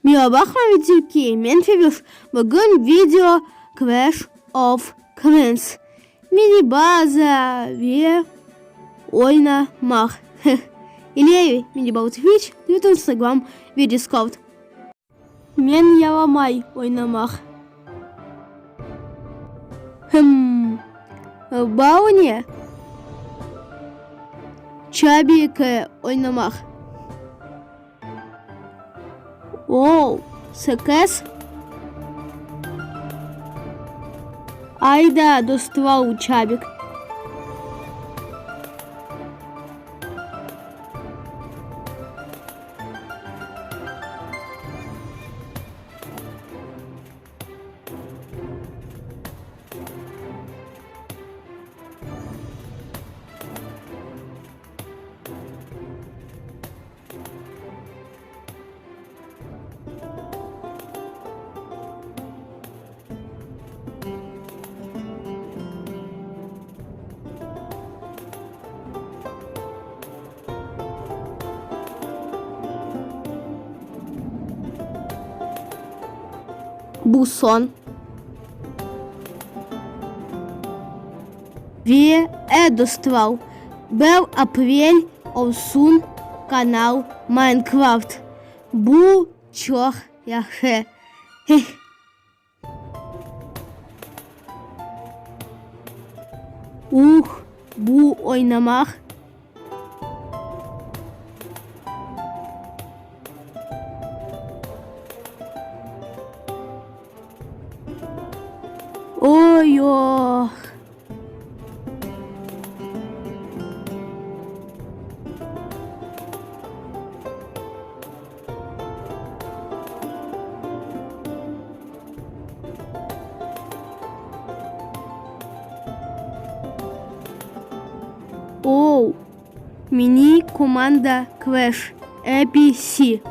Meraba hürmetli men Fevüş. Bugün video Clash of Clans. Mini baza ve oynamaq. İleri mini baza Twitch, Twitter, Instagram ve Discord. Men yaramay oynamaq. Hım. Brownie Çabik oynamaq. O, sekiz. Ayda, dostlar, çabik. Bu soñ. Ve e, dostlar, bir aprel olsun kanal Minecraft. Bu çoq yahşı. Heh. Uh, bu oynamaq. O, yoq. O, mini komanda Clash APC.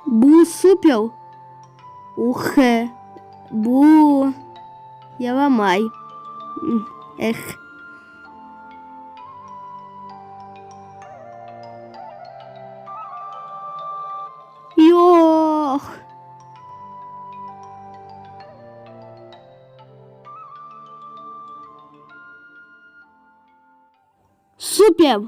Bu super. Uh, bu yaramay. Eh. Yoq. Super.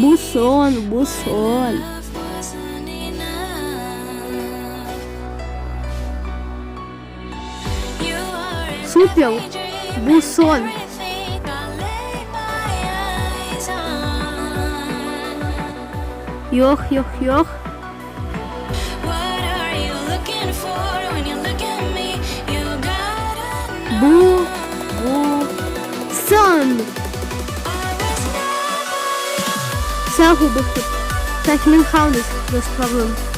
Bu soñ, bu soñ. Super, bu soñ. Yoq, yoq, yoq. Bu, bu soñ. Sağ ol, dostum. Tahmin qalmız, dostlarım.